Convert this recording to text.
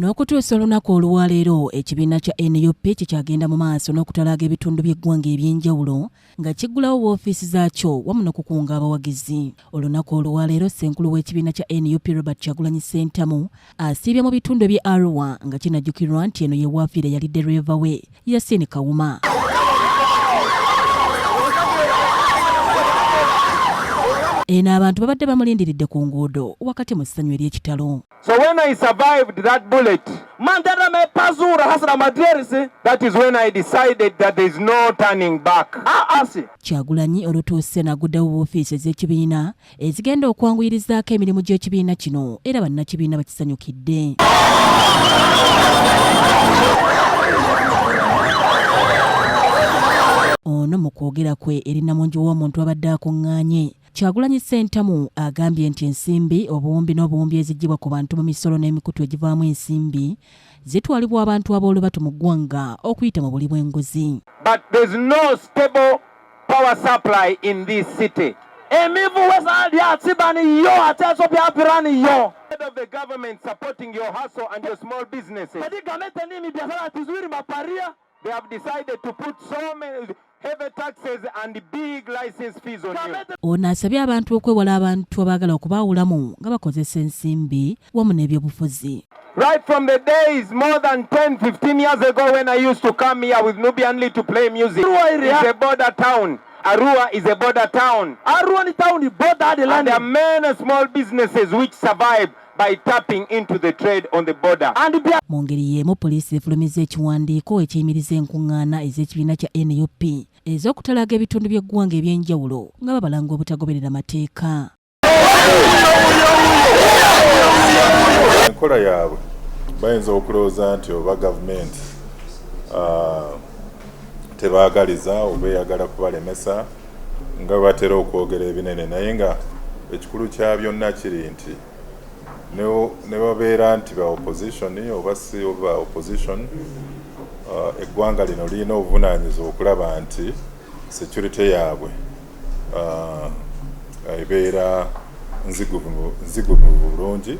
N'okutuusa olunaku olwaleero, ekibiina kya NUP kikyagenda mu maaso n'okutalaaga ebitundu by'eggwanga eby'enjawulo nga kiggulawo woofiisi zaakyo wamu n'okukunga abawagizi. Olunaku olwaleero, ssenkulu w'ekibiina kya NUP Robert Kyagulanyi Ssentamu asiibye mu bitundu eby'e Arua, nga kinajjukirwa nti eno ye waafiira eyali ddereeva we Yasin Kawuma. Eno abantu babadde bamulindiridde ku nguudo wakati mu ssanyu ery'ekitalo. So when I survived that bullet, that is when I decided that there is no turning back. Kyagulanyi olutuuse n'aguddewo woofiisi ez'ekibiina ezigenda okwanguyirizaako emirimu gy'ekibiina kino, era bannakibiina bakisanyukidde. Ono mu kwogera kwe eri namungi w'omuntu abadde akuŋŋaanye, Kyagulanyi Ssentamu agambye nti ensimbi obuwumbi n'obuwumbi eziggyibwa ku bantu mu misolo n'emikutu egivaamu ensimbi zitwalibwa abantu ab'olubatu mu ggwanga okuyita mu buli bw'enguzi. But there's no stable power supply in this city. Head of the government supporting your hustle and your small businesses. They have decided to put so many heavy taxes and big license fees on you. Ono asabye abantu okwewala abantu abaagala okubaawulamu nga bakozesa ensimbi wamu n'ebyobufuzi. Right from the days more than 10, 15 years ago when I used to come here with Nubian Lee to play music. It's a border town. Arua is a border town. And there are many small businesses which survive by tapping into the trade on the border. Mu ngeri y'emu, poliisi efulumizza ekiwandiiko ekiyimiriza enkuŋŋaana ez'ekibiina kya NUP ez'okutalaga ebitundu by'eggwanga eby'enjawulo nga babalanga obutagoberera mateeka. Enkola yaabwe bayinza okulowooza nti oba gavumenti tebaagaliza oba eyagala kubalemesa, nga batera okwogera ebinene, naye nga ekikulu kya byonna kiri nti ne babeera nti ba opposition oba si ba opposition, eggwanga lino lirina obuvunaanyizibwa okulaba nti security yaabwe ebeera nzigumivu bulungi.